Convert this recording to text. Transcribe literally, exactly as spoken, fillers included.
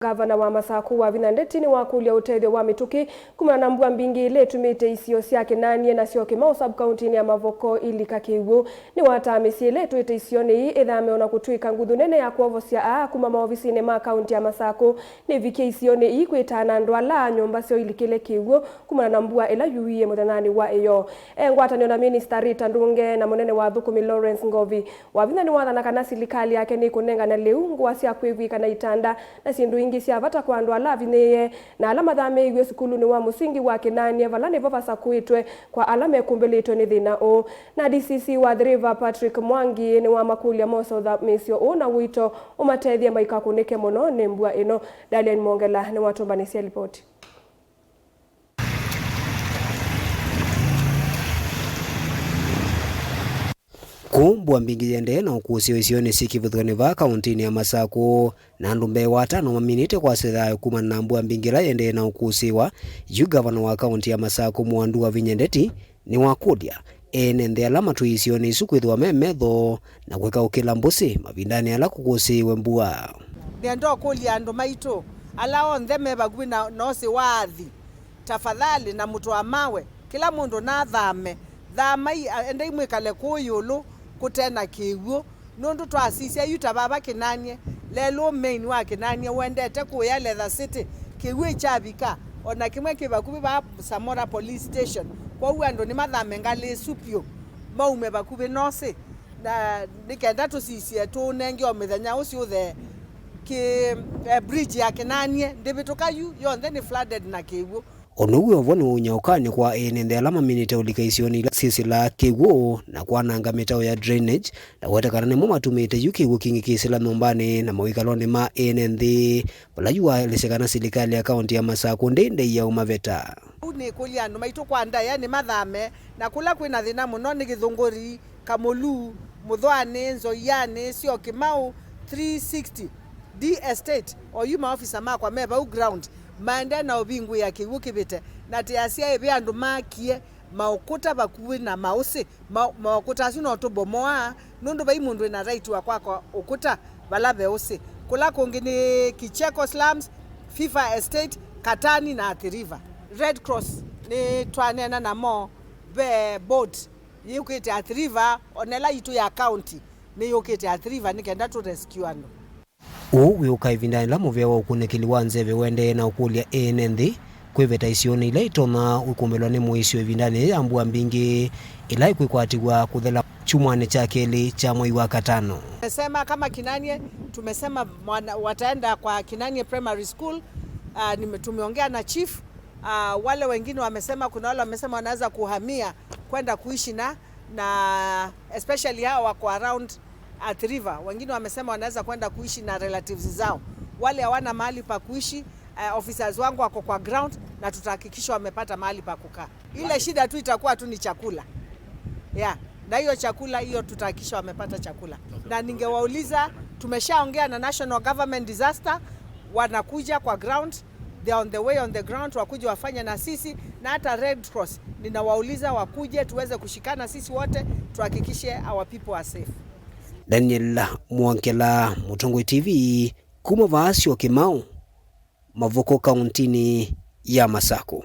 Ngavana wa Masaku Wavinya Ndeti nĩwakũlya ũtethyo wa mĩtũkĩ kumana na mbua mbingĩ ila itumĩte isio sya Kĩnanie na Syokimau sub-kauntinĩ ya Mavoko ilika kĩw'ũ. Nĩwataa mĩsyĩ ĩla ĩtwĩte isionĩ ii ĩthame, ona kũtw'ĩka nguthu nene ya kwovosya aa kuma maovisinĩ ma kaunti ya Masaku nĩvikie isionĩ ii kwĩtana andũ ala nyũmba syoo ilikĩle kĩw'ũ kumana na mbua ĩla yuie mũthenyanĩ wa ĩyoo. E ngwatanĩo na Minista Rita Ndunge na mũnene wa athũkũmi Lawrence Ngovi, Wavinya nĩwathana kana silikalĩ yake nĩkũnengane lĩu, ngũa sya kwĩvw'ĩka na itanda, na syĩndũ ingĩ sya vata kwa andũ ala avinyĩĩe na ala mathamĩĩw'e sukulunĩ wa mũsingi wa Kĩnanie, vala nĩvo vasakũĩtwe kwa ala mekũmbĩlĩtwe nĩ thĩna ũũ. Na D C C wa Athi River Patrick Mwangi nĩwamakũlya mose ũthamĩĩsyo ũũ na ũito ũmatethye maikakũnĩke mũno nĩ mbua ĩno. Dalian Mwongela nĩwatũmbanĩsya lipoti. Kũu mbua mbingĩ yĩendee na ũkũsĩ wa isionĩ syĩ kĩvathũkanĩ vaa kaũntĩnĩ ya Masaku, na andũ mbee wa atano maminĩte kwasya thayũ kumana na mbua mbingĩ ĩla yĩendee na ũkũsĩĩwa. Yu ngavana wa kaũntĩ ya Masaku Mwandu Wavinya Ndeti nĩwakũlya ene nthĩ ala matwĩe isionĩ isu kwĩthĩwa me metho na kwĩka ũkĩla mbũsĩ mavindanĩ ala kũkũsĩĩwe mbua. Nĩenda ũkũlya andũ maitũ ala onthe me vakuvĩ na, na ũsĩ wa Athi, tafadhali, na mũtũa mawe, kĩla mũndũ nathame. Thamai, a, endai mwĩkale kũũ ĩũlũ kũte na kĩw'ũ, nũndũ twasisya yu ta vava Kĩnanie, lelũ main wa Kĩnanie ũendete kũya Leather City, kĩw'ũ ĩkyavika, o na kĩmwe kĩ vakuvĩ vaa Samora Police Station. Kwoou andũ nĩmathame ngalĩ ĩsu vyũ, maume vakuvĩ na ũsĩ, na nĩ kenda tũsisye tũũnenge o mĩthenya ũsu ũthee. Kĩ, eh, bridge ya Kĩnanie ndĩvĩtũka yu, yonthe nĩ flooded na kĩw'ũ. Ũndũ wĩ o vo nĩ ũnyaukanĩ kwa ene nthĩ ala maminĩte ũlika isionĩ ila syĩsĩlaa kĩw'ũ na kwananga mĩtao ya drainage, na kũweta kana nĩmo matumĩte yu kĩw'ũ kingĩ kĩsĩla nyũmbanĩ na mawĩkalonĩ ma ene nthĩ, vala yu waelesya kana silikalĩ ya kaũntĩ ya Masaku ndĩndĩia ũmaveta. Ũu nĩkũlya andũ maitũ kwa ndaĩa nĩmathame, na kũla kwĩna thĩna mũno nĩ Gĩthũngũri, Kamũlu, Mũthũanĩ, Nzoianĩ, Syokimau, three sixty, D Estate, oyu maofisa makwa me vau ground, maendee na ũvingũĩa kĩw'ũ kĩvĩte, na tĩasya ĩvĩ andũ maakie maũkũta vakuvĩ na maũsĩ, ma-, maũkũta asu no tũbomoaa, nũndũ vai mũndũ wĩna right wa kwaka ũkũta vala ve ũsĩ. Kũla kũngĩ nĩ Kicheko Slums, FIFA Estate, Katani na Athi River. Red Cross nĩtwaneena namo, ve boat yũkĩte Athi River, ona ĩla yitũ ya county nĩyũkĩte Athi River nĩ kenda tũ rescue andũ. Ũu wĩũka ĩvindanĩ ĩla mũvĩa wa ũkunĩkĩli wa nzeve ũendee na ũkũlya ene nthĩ kwĩveta isionĩ ila itonya ũkũmbĩlwa nĩ mũisyo ĩvindanĩ yĩĩ ya mbua mbingĩ ĩla ĩkwĩkwatĩw'a kũthela kyumwanĩ kya kelĩ kya mwei wa katano. Tumesema kama Kinanie, tumesema mwana, wataenda kwa Kinanie Primary School. Ah, nime-, tumeongea na chief. Ah, wale wengine wamesema, kuna wale wamesema wanaweza kuhamia kwenda kuishi na, na especially hao wako around Athi River. Wengine wamesema wanaweza kwenda kuishi na relatives zao. Wale hawana mahali pa kuishi, eh, officers wangu wako kwa ground na tutahakikisha wamepata mahali pa kukaa. Ile shida tu itakuwa tu ni chakula. Yeah. Na hiyo chakula hiyo tutahakikisha wamepata chakula. Na ningewauliza, tumeshaongea na National Government Disaster, wanakuja kwa ground. They are on the way on the ground, wakuje wafanye na sisi, na hata Red Cross ninawauliza wakuje tuweze kushikana sisi wote tuhakikishe our people are safe. Daniel Mwongela, Mũtongoi T V, kuma vaa Syokimau, Mavoko, kaũntĩnĩ ya Masaku.